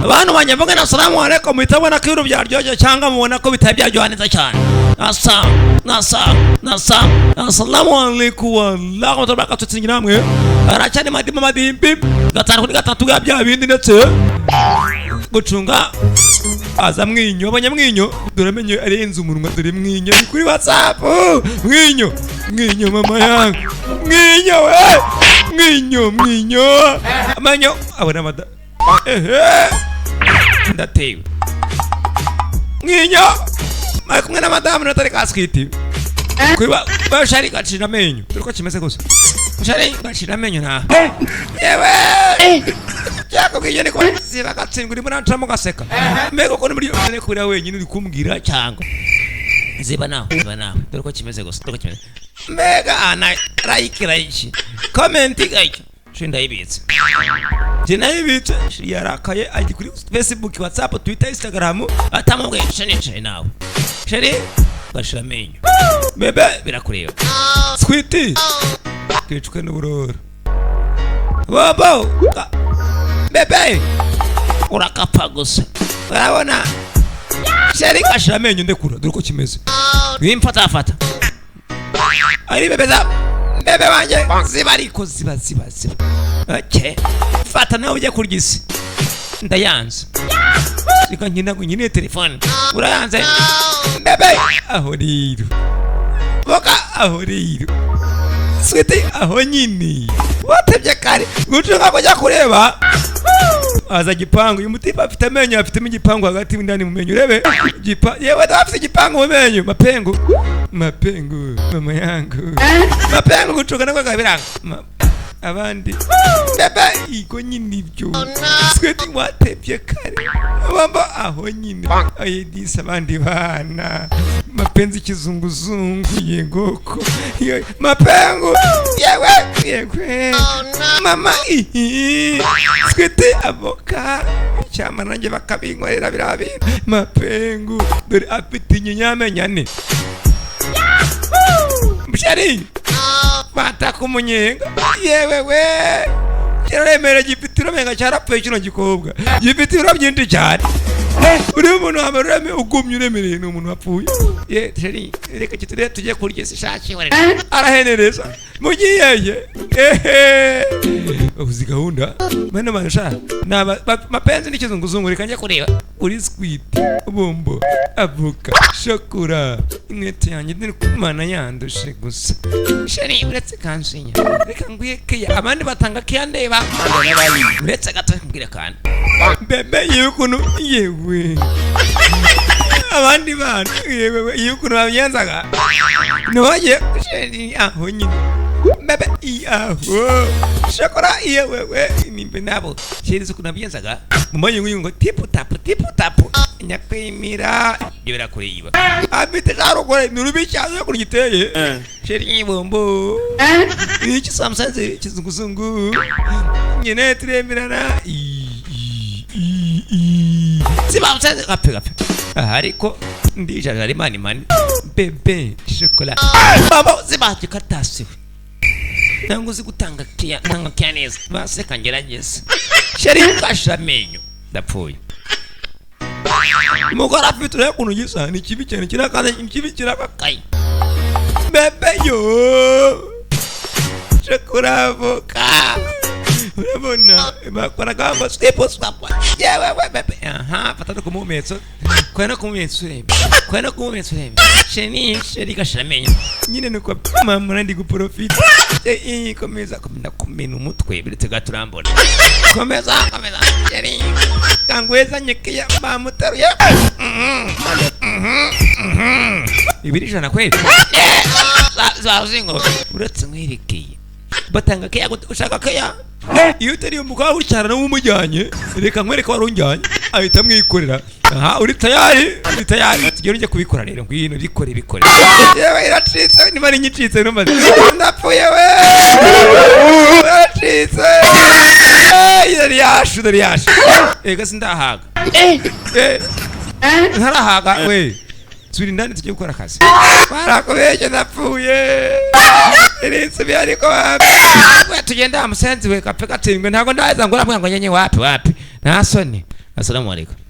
Abantu banjye, mvuge na salamu alaikum, muhita mubona ko ibintu byaryoshye cyangwa mubona ko bitari byaryoha neza cyane. Asa nasa nasa, assalamu alaikum wa rahmatullahi wabarakatuh. Namwe aracyari madima madimbi gatanu kuri gatatu bwa bya bindi, ndetse gucunga aza mwinyo abanyamwinyo. Dore amenyo arenze umunwa, dore mwinyo ni kuri WhatsApp. Mwinyo, mwinyo, mama yangu, mwinyo we, mwinyo, mwinyo, amenyo abona mada. Ehe, ndatewe mwinyo ari kumwe na madamu natari kaswiti kuri bashari gacira amenyo. Dore ko kimeze gusa, bashari gacira amenyo na yewe cyakubwiye ni ko ziba gatsindwa. Urimo urancamo gaseka, mbega ukuntu muri yo kurira wenyine uri kumbwira cyangwa ziba nawe, ziba nawe. Dore ko kimeze gusa, dore ko kimeze. Mbega ana like, like, comment, like. Shi ndayibitse, njye nayibitse. Shi yarakaye, ajya kuri Facebook, WhatsApp, Twitter, Instagram atamubwiye. Shi nicaye nawe, chéri gashira amenyo, bébé birakureba, sweetie kicwe n'ubururu, bobo bébé urakapfa gusa. Urabona chéri gashira amenyo, ndekura. Dore uko kimeze, wimfatafata ari bébé za bébé wanjye ziba, ariko ziba, ziba, ziba. Okay, fata nawe ujya kurya isi. Ndayanze, reka nkina ngo nkeneye telefone. Urayanze bébé, aho rero boka, aho rero sweetie, aho nyine watebye kare gucunga kujya kureba aza gipangu. Uyu mutipe afite amenyo, afitemo igipangu hagati indani mu menyo. Urebe yewe afite igipangu mu menyo. Mapengu, mapengu, mama yangu, mapengu gucunga nako kabiranga. Abandi bébé iko nyine ibyo, sweetie watebye kare bamba, aho nyine ayedisa abandi bana mapenzi kizunguzungu yegoko. Mapengu yewe, yewe mama ihi sweetie avoka cyama nanjye bakabinkorera birabintu. Mapengu dore afite inyinya y'amenyo ane. Chéri bataka umunyenga, yewe we, kiraremera, gifite iromenga cyarapfuye. Kino gikobwa gifite ibiro byinshi cyane. Uriya umuntu wa mbere ugumye uremereye ni umuntu wapfuye. Ye chéri, reka kiture tujye kurya isi shaki. Arahenereza mugiyeye. Ehe, uzi gahunda bano bantu sha naba mapenzi n'ikizunguzungu. Reka njye kureba uri sweet, bombo, avoka, shokora, inkweto yanjye ndi kumana yandushe gusa. Chéri uretse kanshinya, reka nguye keya. Abandi batanga keya ndeba, uretse gato mbwira kandi bébé yewe ukuntu, yewe abandi bantu, yewe yewe ukuntu babigenzaga ntiwagiye. Chéri aho nyine, bébé aho shokora, yewe we nimbe nabo chéri ukuntu babigenzaga mu mayunguyungu ngo tipu tapu tipu tapu nyakwemera. Ibyo birakureba, afite jarugore ni rubi cyane ukuntu giteye. Chéri bombo iki samusanze ikizunguzungu nyine turemerana sibamusanze gapfe gapfe. Aha ariko ndijaje ari mani mani bébé shokora mama ziba gikatasiwe ntabwo uzi gutanga keya, ntanga keya neza baseka. Ngerageza chéri kasha amenyo, ndapfuye. Umugore afite urebe ukuntu gisa, ni kibi cyane, kirakaze, ni kibi, kirakakaye. Bébé yo shokora avoka, urabona bakora gamba step swap. Yewe we bébé, aha fata no kumumetso kwa no kumumetso urebe kwa no kumumetso urebe. Chéri, chéri gashira amenyo nyine nuko mama ndi guprofita. Eh, komeza komeza kumena umutwe biretse gaturambona. Komeza, komeza chéri kangweza nyekeya bamuteruye 200 kweli zazingo. Uretse nkwerekeye batanga keya gute? Ushaka keya iyo utari umukobwa ucyara nawe umujyanye. Reka nkwereke wari unjyanye ahita amwikorera. Aha uri tayari, uri tayari, tugere ujye kubikora rero. Ngwino bikore, bikore. Yewe iracitse, niba ari nyicitse numva ndapfuye we, iracitse. Yari yashu, dore yashu. Ega sindahaga. Eh, ntarahaga we, turi indani tujye gukora akazi. Barakubeshye, ndapfuye, irinsubiye ariko wapi we, tugenda musenzi we, gapfe gatsindwe. Ntabwo ndaza ngo urambwira ngo nyenye wapi wapi, nta soni. Assalamu alaikum.